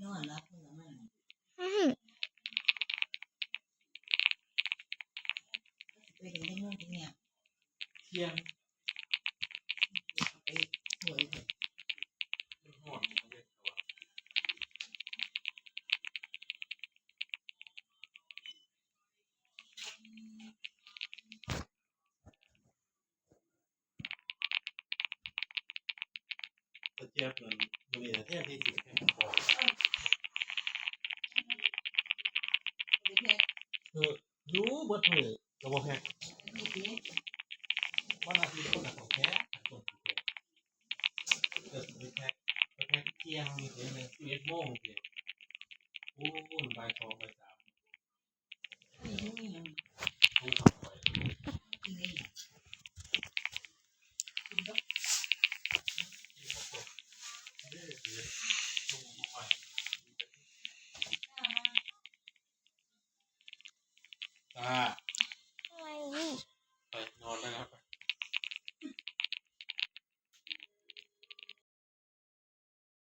ນອນຫຼັບພຸ້ນລະມັນ ອືຮຶ ໄປກັນຈັກໂມງ ຈັກຍາມ ທ່ຽງ ໄປ ໂອ້ຍ ມັນຮ້ອນ ຕາເຈັບນັ້ນ ມື້ນີ້ນະແທ້ທີ່ຊິແພັກຂອງ ເອີ ຢູ່ເບິດມື້ກໍບໍ່ແພັກ ວັນອາທິດເພິ່ນກໍຕ້ອງແພັກ ເພິ່ນຊິແພັກ ເພິ່ນຊິແພັກ ໄປແພັກທ່ຽງນີ້ເດ້ ສິບເອັດໂມງເດ້ ໂອ້ຍ ບ່າຍສອງ ບ່າຍສາມ. ອ່າ